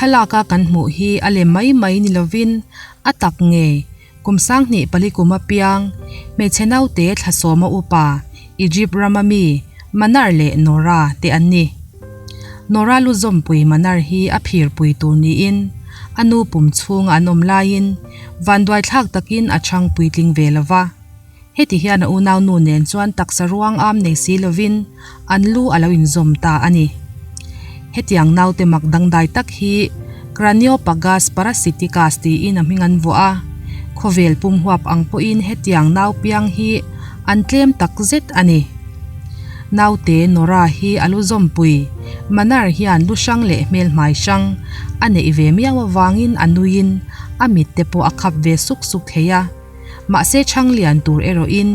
Thlalaka kan hmuh hi a lem mai mai ni lovin a tak ngei kum sanghnih pali kum apiang hmeichhe naute thla sawma upa Egypt rama mi Manar leh Nora te an ni. Nora lu zawmpui Manar hi a phirpui tur niin a nu pum chhunga an awm laiin vanduaithlak takin a chhang puitling ve lova. Heti hian a unaunu nen chuan taksa ruang am nei si lovin an lu a lo inzawm ta a ni. Hetiang naute mak dangdai tak hi Craniopagus parasiticus tiin a hming an vuah a, khawvel pum huap ang pawhin hetiang nau piang hi an tlem tak zet a ni. Naute Nora hi a lu zawmpui Manar hian lu hrang leh hmelhmai hrang a neih ve miau avangin a nuiin a mit te pawh a khap ve suk suk thei a. Mahse chhang lian tur erawhin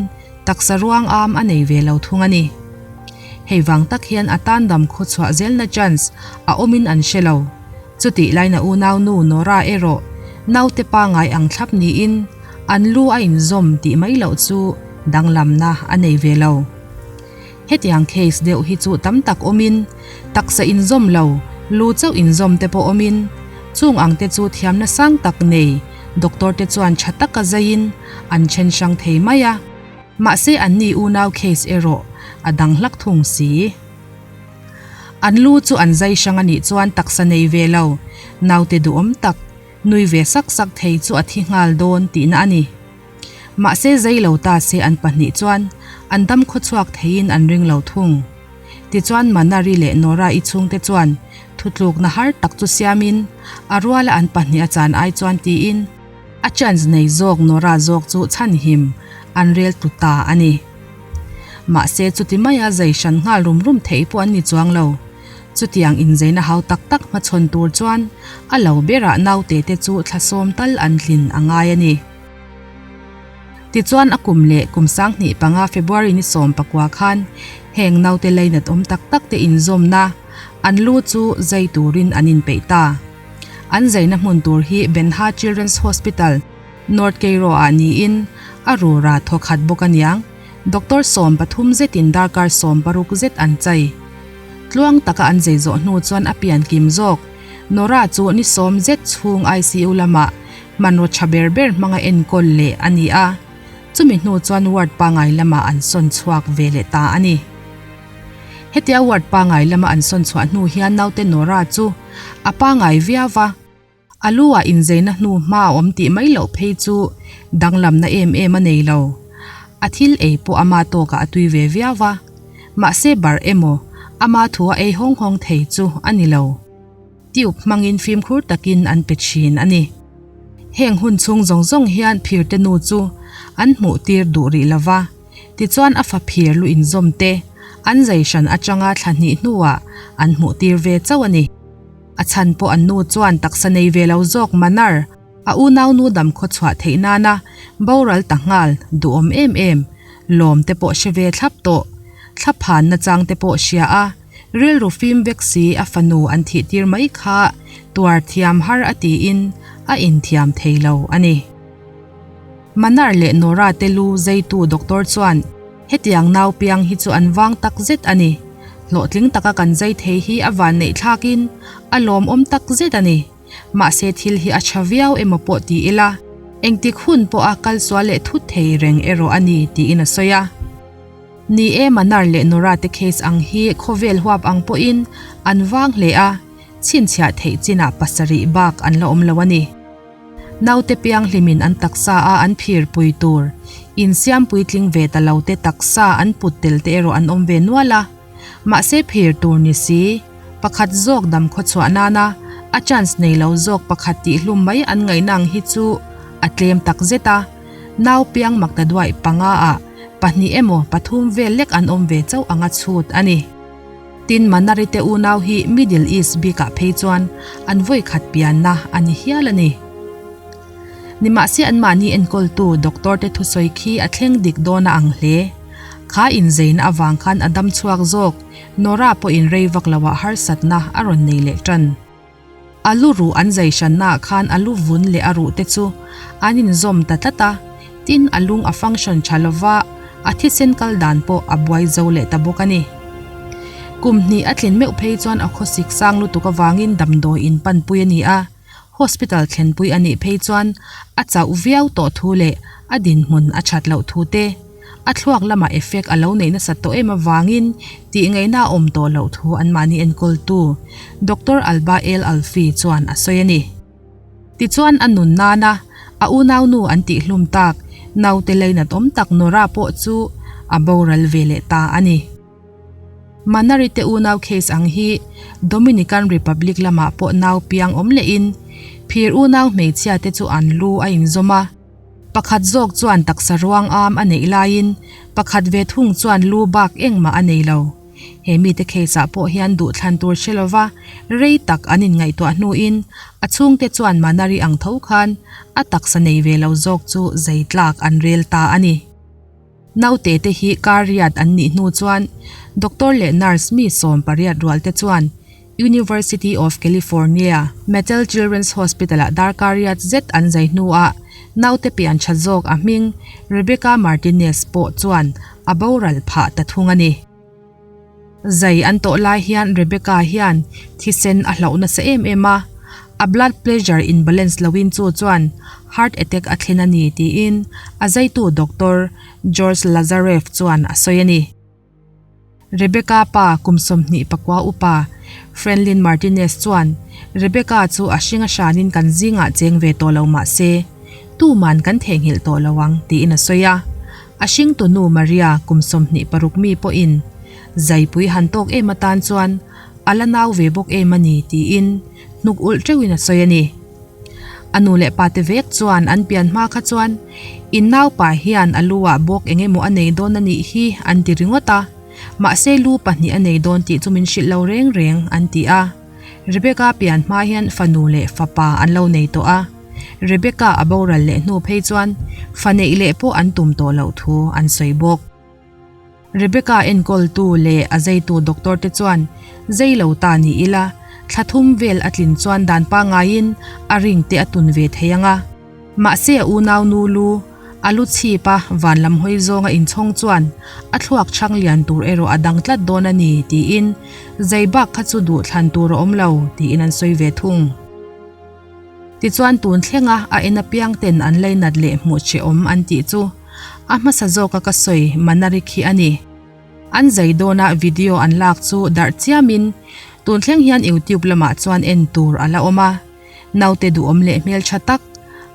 taksa ruang am a nei ve lo thung a ni. Hei vang tak hian a tan dam khaw chhuah zelna chance a awmin an hre lo. Chutih laina unau nu Nora erawh naute pangai ang thlap niin an lu a inzawm tih mai loh chu danglamna a nei ve lo. Hetiang case deuh hi chu tam tak awmin, taksa inzawm lo, lu chauh inzawm te pawh awmin, chung ang te chu thiamna sang tak nei doctor te chuan tha taka zaiin an then hrang thei mai a, mahse anni unau case erawh a dang hlak thung si. An lu chu an zai hrang a nih chuan taksa nei ve lo, naute duhawm tak, nui ve sak sak thei chu a thi nghal dawn tihna a ni. Mahse zai lo ta se an pahnih chuan an dam khawchhuak theiin an ring lo thung. Tichuan Manari leh Nora-i chhungte chuan thutlukna har tak chu siamin a ruala an pahnih a chan ai chuan tiin a chance nei zawk Nora zawk chu chhanhim an rel tlu ta a ni. Mahse chuti maia zai hran nghal rum rum theih pawh an ni chuang lo. Chutiang inzeina hau tak tak hmachhawn tur chuan a lo berah naute te chu thla sawm tal an tlin a ngai a ni. Tichuan a kum leh kum 2005 February ni 14 khan heng naute leinat awm tak tak te inzawmna an lu chu zai turin an inpeih ta. An zaina hmun tur hi Benha Children's Hospital, North Cairo ah niin a rura thawkhat bawk aniang. Doctor 13 zetin darkar 60 zet an chai. Tluang taka an zei zawh hnu chuan a pian kim zawk. Nora chu ni 10 zet chhung ICU lamah hmanraw tha ber ber hmanga enkawl leh a ni a, chumi hnu chuan ward pangai lamah an sawn chhuak ve leh ta a ni. Hetia ward pangai lama an sawn chhuah hnu hian naute Nora chu a pangai viau va, a lu ah inzeina hnu hma a awm tih mai loh phei chu danglamna em em a nei lo. A thil ei pawh ama tawkah a tui ve viau va, mahse bar emaw ama thu a ei hawng hawng thei chu a ni lo. Tube hmangin fimkhur takin an pe thin a ni. Heng hun chhung zawng zawng hian phirte nu chu an hmuh tir duh rih lo va, tichuan a fa phir lu inzawm te an zai hran atanga thla hnih hnuah an hmuh tir ve chauh a ni. A chhan pawh an nu chuan taksa nei ve lo zawk Manar, a unau nu dam khaw chhuah theih nana boral ta nghal duhawm em em, lawm te pawh hre ve thlap tawh, thlaphan nachang te pawh hria a, Rilru fim vek si a fanu an thih tir mai kha tuar thiam har a tiin a inthiam thei lo a ni. Manar leh Nora te lu zeitu doctor chuan hetiang nau piang hi chu an vang tak zet a ni. Hlawhtling taka kan zei thei hi a van neih thlakin a lawmawm tak zet a ni. Mahse thil hi a tha viau emaw pawh ti ila engtik hun pawha kal sual leh thut thei reng erawh a ni tiin a sawi a. Ni e, Manar leh Nora te case ang hi khawvel huap ang pawhin an vang hle a, chhinchhiah theih chinah pasarih bak an la awm lo a ni. Naute pianghlimin an taksa a an phirpui tur, insiam puitling ve ta lo te taksa an put tel te erawh an awm ve nual a. Mahse phir tur ni si, pakhat zawk dam khawchhuah nana a chance nei lo zawk pakhat tihhlum mai an ngaihna ang hi chu a tlem tak zet a. Nau piang mak ta duaih panga ah pahnih emaw pathum vel lek an awm ve chauh anga chhut a ni. Tin Manari te unau hi Middle East bikah phei chuan an vawi khat pianna a ni hial a ni. Nimahse anmahni enkawltu doctor te thusawi khi a thleng dik dawn a ang hle. Kha inzeina avang khan a dam chhuak zawk, Nora pawhin rei vak loah harsatna a rawn nei leh tan. A lu ruh an zai hrannaah khan a lu vun leh a ruh te chu an inzawm ta tlat a, tin a lung a function tha lova, a thisen kal dan pawh a buai zo leh ta bawk a ni. Kum hnih a tlin meuh phei chuan a khawsik sang lutuk avangin damdawi in panpui a ni a, hospital thlenpui a nih phei chuan a chauh viau tawh thu leh a dinhmun a that loh thu te, a thluak lamah effect a lo neih nasat tawh em avangin tih ngaihna a awm tawh loh thu anmahni enkawltu Doctor Alba El Alfi chuan a sawi a ni. Tichuan a nun nana a unaunu an tihhlum tak naute leinat awm tak Nora pawh chu a boral ve leh ta a ni. Manari te unau case ang hi Dominican Republic lamah pawh nau piang awm lehin phir unau hmeichhia te chu an lu a inzawm a. Pakhat zawk chuan taksa ruang am a neih laiin pakhat ve thung chuan lu bak engmah a nei lo. He mite case ah pawh hian duhthlan tur hre lova rei tak an inngaihtuah hnuin a chhungte chuan Manari ang tho khan a taksa nei ve lo zawk chu zei tlak an rel ta a ni. Naute te hi kar riat an nih hnu chuan doctor leh nurse mi 18 rual te chuan University of California, Mattel Children's Hospital-ah darkar riat zet an zai hnuah naute pian tha zawk a hming Rebecca Martinez pawh chuan a boral phah ta thung a ni. Zai an tawh lai hian Rebecca hian thisen a hlauh nasa em em a, a blood pleasure in balance loin chu chuan heart attack a thlen a ni tiin a zaitu doctor George Lazarev chuan a sawi a ni. Rebecca pa kum 29 upa Franlyn Martinez chuan Rebecca chu a hring a hranin kan zingah cheng ve tawh lo mah se, tuman kan theihnghilh tawh lo ang tiin a sawi a. A hring tunu Maria kum 26 mi pawhin zaipui han tawk em atan chuan a la nau ve bawk em a ni tiin hnuk ulh teuhin a sawi a ni. A nu leh pa te vek chuan an pian hma kha chuan in naupa hian a lu ah bawk eng emaw a nei dawn a nih hi an ti ringawt a, mahse lu pahnih a nei dawn tih chu min hrilh lo reng reng an ti a. Rebecca pian hma hian fanu leh fapa an lo nei tawh a, Rebecca a boral leh hnu phei chuan fa neih leh pawh an tum tawh loh thu an sawi bawk. Rebecca enkawltu leh a zeitu doctor te chuan zei lo ta ni ila, thla thum vel a tlin chuan dan pangaiin a ring te a tun ve thei ang a. Mahse a unau nu lu, a lu chhip a van lam hawi zawnga inchhawng chuan a thluak chhang lian tur erawh a dang tlat dawn a ni tiin zei bak kha chu duh thlan tur a awm lo tiin an sawi ve thung. Tichuan tun thlenga a en apiang ten an leinat leh hmuh hrehawm an tih chu a hmasa zawka ka sawi Manari khi a ni. An zai dawna video an lak chu darh chiamin tun thleng hian YouTube lamah chuan en tur a la awm a. Naute duhawm leh hmeltha tak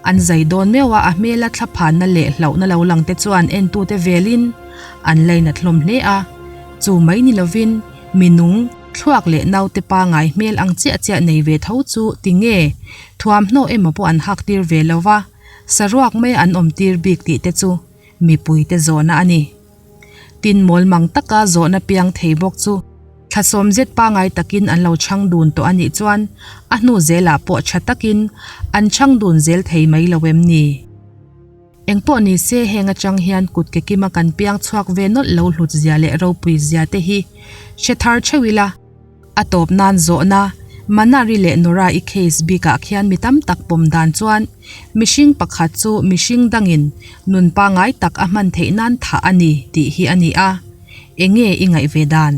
an zai dawn meuh a, a hmela thlaphanna leh hlauhna lo lang te chuan entute velin an lainat hlawm hle a. Chu mai ni lovin mi nung, thluak leh naute pangai hmel ang chiah chiah nei ve tho chu ti nge thuamhnaw emaw pawh an hak tir ve lo va, saruak mai an awm tir bik tih te chu mipuite zawhna a ni. Tin mawl mang taka zawhna piang thei bawk chu thla sawm zet pangai takin an lo chhang dun tawh a nih chuan a hnu zelah pawh tha takin an chhang dun zel thei mai lo em ni? Engpawh ni se heng atang hian kut ke kima kan piang chhuak ve nawlh lo hlut zia leh ropui zia te hi hre thar theuh ila. A tawp nan zawhna, Manari leh Nora-i case bikah khian mi tam tak pawm dan chuan mihring pakhat chu mihring dangin nun pangai tak a hman theih nan thah a ni tih hi a ni a. Enge i ngaih ve dan?